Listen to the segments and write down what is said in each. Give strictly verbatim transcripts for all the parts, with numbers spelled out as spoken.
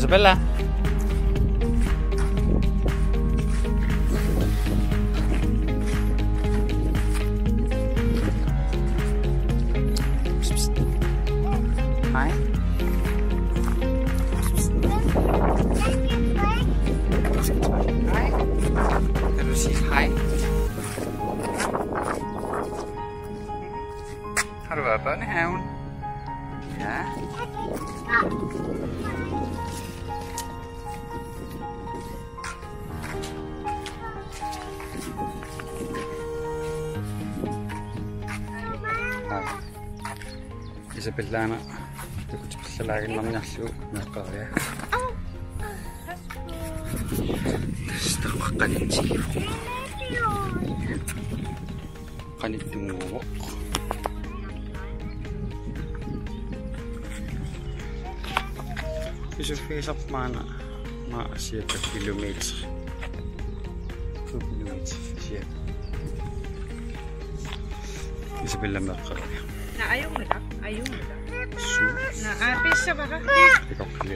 Bella. Hi. Hi. Can you say hi? Har du været i børnehaven? Ja. Isabella-una takutipallalaaginnarniarlugu meeqqeriviat. Tassa taqqaqqanitsi. Qanittunnguuvoq. Pisuffigisarput maanna, maanna cirka kilometer. To kilometer cirka. Isabella meeqqeriviat. Naa, ajunngilaq, ajunngilaq. Suu. Naa, aa, pissavara. Ikoqqili.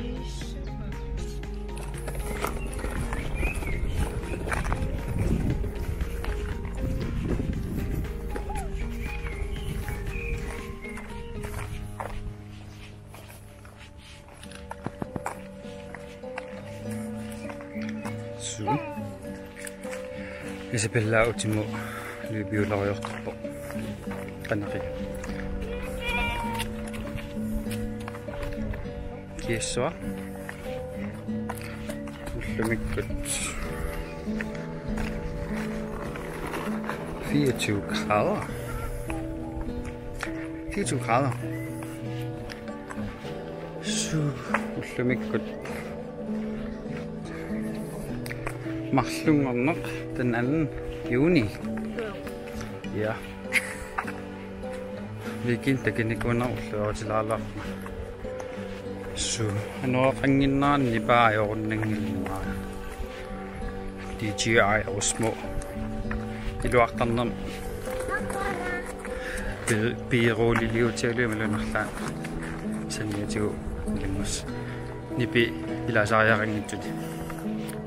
Suu. Isabella utimut løbehjuliortarpoq. Qanaqi. Kiissua. Ullumikkut fireogtyve grader. Fireogtyve grader. Suu, ullumikkut marlunngorneq den anden juni. Ja. Weekend takunikuunerulluni ulluarutilaarlarma. Suu, anoraqannginnerani nipaa ajorunnanngilluinnarpoq. D J I Osmo. Iluartarnermik. Pi-, piiruuliliutigalugu imaluunniit arlaat saniatigut ilimmus. Nipi ilaasariaqanngitsuni.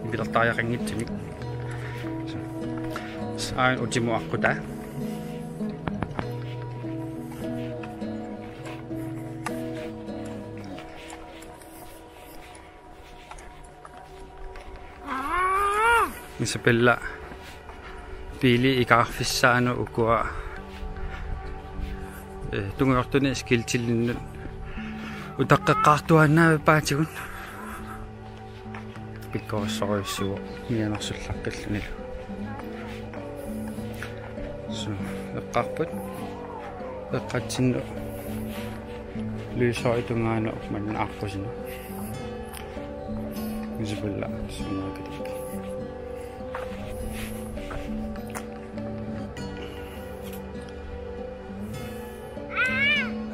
Nipilertariaqanngitsuni. Aana utimut aqqutaa. Isabella biili ikaarfissaanut ukua, eh, tungujortunik skiltilinnut utaqqeqqaartuaannavippaatigut. Pikkorissorujussuuvoq mianersullaqqillunilu. Suu, eqqarput. Eqqatsinnut. Lyserød tungaanut maanna aqqusineq. Isabella sunaakatippa.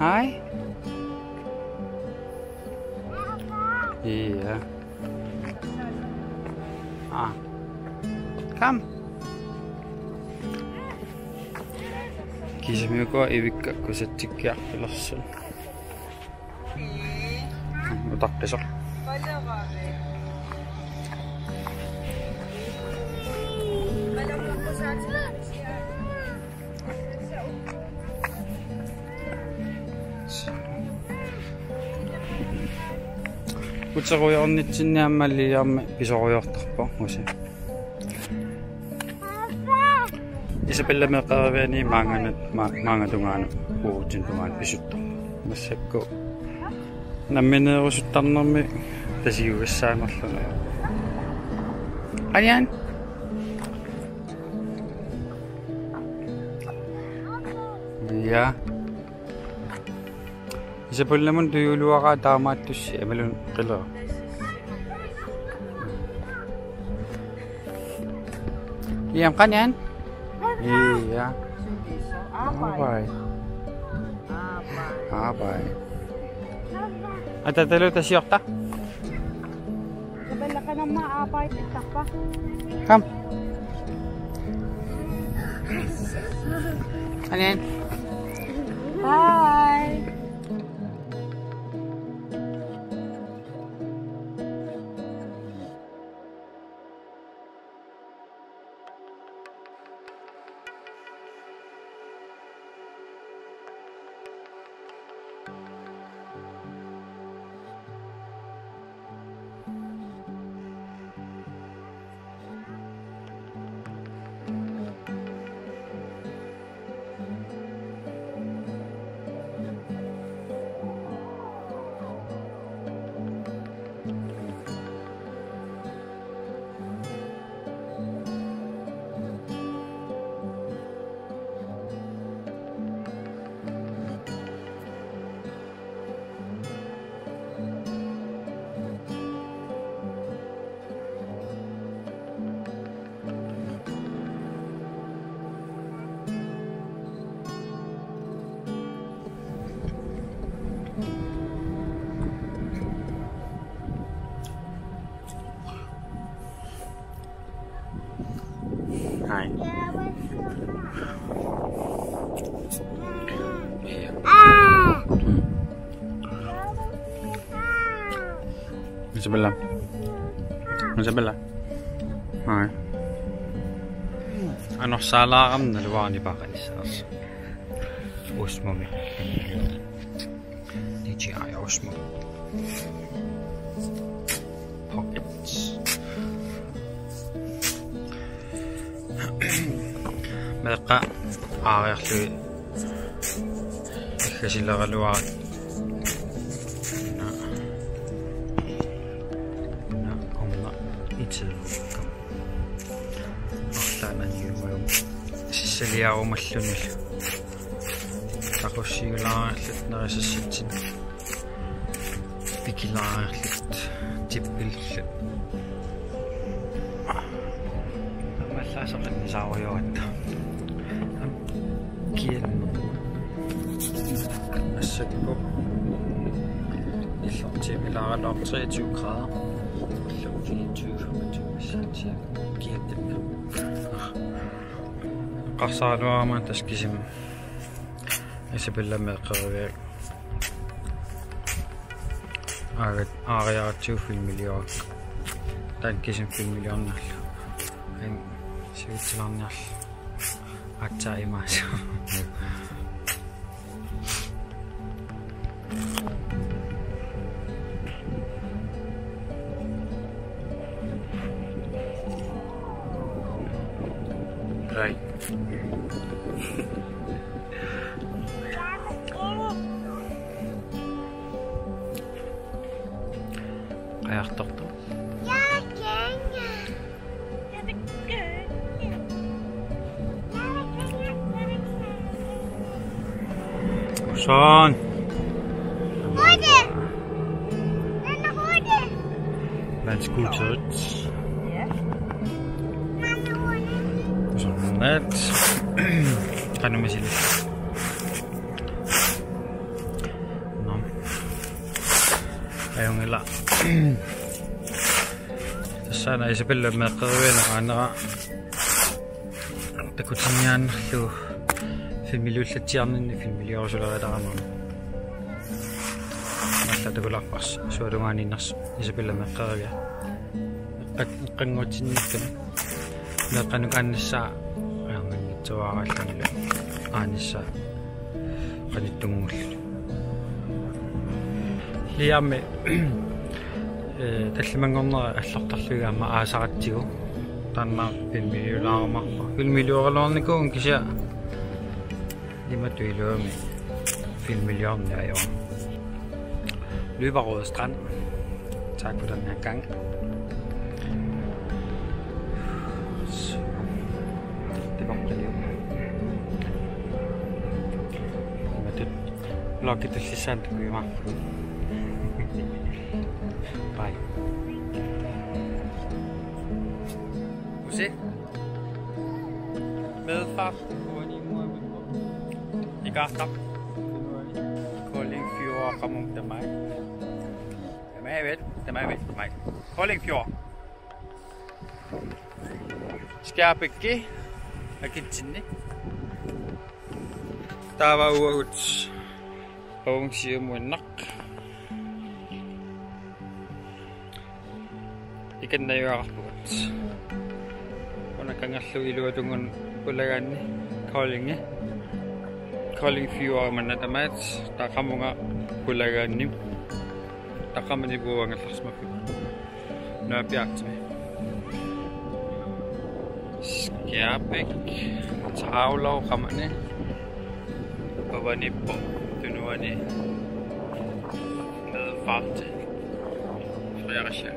Hi. Ja. Ah. Kom. Kiisami ukua ivikka kusatsikkiartulersut. Utaqqisoq. Uterujoornitsinni aamma Liam pisorujoortarpoq usi. Isabella meeqqeriviani maannganat, ma-, maannga tungaanut, uagutsinnut tungaanut pisuttarpoq. Massakkut nammineerusuttarnermi tasiugassaanerluni. Anian? Ja. Isabellamut tujuuluaraa taamaattussi imaluunniit qilera. Liam, qanian? Ja. Bye. Bye. Atatalu tasiorta. Isabella, qanamma aapaitittarpa. Kom. Anin. Bye. Isabella. Isabella. Hi. Anorsaalaarama naluara nipaqanissaas. Osmomi. D J I Osmo. Pockets. Meeqqat aariarlugit iggasileraluarat. Una. Una orna itilerukku. Arlaanna niumaum. Sissaliarumallunilu. Taqussiulaariarluta nerisassatsinni. Pikilaariarluta. Tippilluta. Aamma allaasaqannisaarujoratta. Kiannu. Massakkut. Illortiimilaaraluartoq treogtyve grader. Fireogtyve, femogtyve, massakkut. Kiattami. Eqqarsaraluarama tassa kisimi Isabella meeqqeriviuk. Aarit, aariaratsigu filmiliorlugu. Taanna kisimi filmiliorniarlugu. Aamma sivitsilaarniarlugu. Aatsaat imaassaaq. Right. Qajartortoq. Sådan. Vandskuuteret. Sådan at. Kan du med sige lidt? Nå. Ajunngilaq. Tassa una Isabella meeqqerivianera. Takutinniaannarlugu filmiliullatsiarninni filmiliorusuleritaramma. Alla takularpars sualugaaniinnersoq Isabella meeqqeriviat. Eqqat-, eqqannguatsinniittut. Meeqqanut aannissaa ajornanngitsuaraallunilu. Aannissaa qanittunnguulluni. Liami, eh, tallimanngornera allortarlugu aamma aasaratsigu. Taanna filmiliulaarumaarpoq. Filmilioraluarnikuuvunga kisianni imatut iluamik filmiliorneq ajorama. Løberød Strand. Taakku taanna akkaanga. Tigoqqiliuk. Imatut. Vloggi tullissaani takujumaarpugut. Bye. Usi. Middelfart. Ikaartaq. Kolding Fjord, qamuuna tamai. Tamai vel, tamai vel, tamai. Kolding Fjord. Skærbæk akitsinni. Taava uagut. Pavung siumuinnaq. Ikannajuaqarpugut. Una kangerluup iluatungun pulagaanni Koldingi. Kolding Fjord manna tamaat, taava qamunga pulagaanni. Taava qamani puuangallarsimaffiga. Nuappiartimi. Skærbæk. Tavlov qamani. Pavaniippoq tunuani. Middelfart. Fredericia.